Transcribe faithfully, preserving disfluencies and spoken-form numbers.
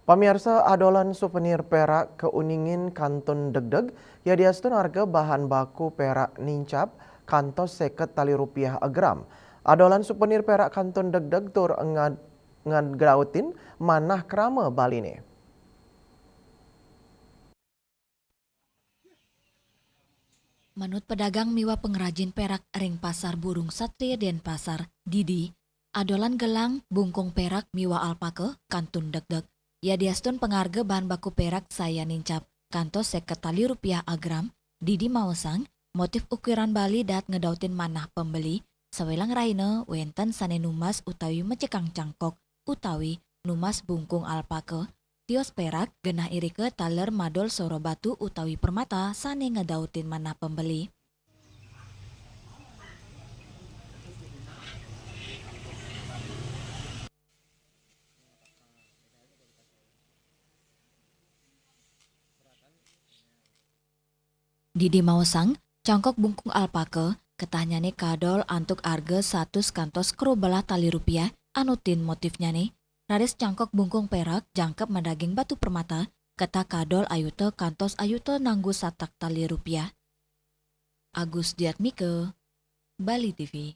Pamiarsa, adolan suvenir perak keuningin kantun degdeg, yadiastun arga bahan baku perak nincap kantos seket tali rupiah agram. Adolan suvenir perak kantun degdeg tur ngad-, ngadautin manah krama Baline. Manut pedagang miwah pengrajin perak ring Pasar Burung Satria Denpasar, didi, adolan gelang, bungkung perak miwah alpaka kantun degdeg. Yadiastun pangarga bahan baku perak sayan nincap kantos seket tali rupiah agram, didi maosang, motif ukiran Bali dahat ngedautin manah pembeli, sawelang rahina wenten sane numbas utawi mecekang cangkok utawi numbas bungkung alpaka, tios perak, genah irika taler madol sora batu utawi permata sane ngedautin manah pembeli. Didi maosang, cangkok bungkung alpaka, ketahnyane kadol antuk arga satus kantos krobelah tali rupiah anutin motifnyane, raris cangkok bungkung perak jangkep madaging batu permata, ketah kadol ayuta kantos ayuta nanggu satak tali rupiah. Agus Diatmika, Bali T V.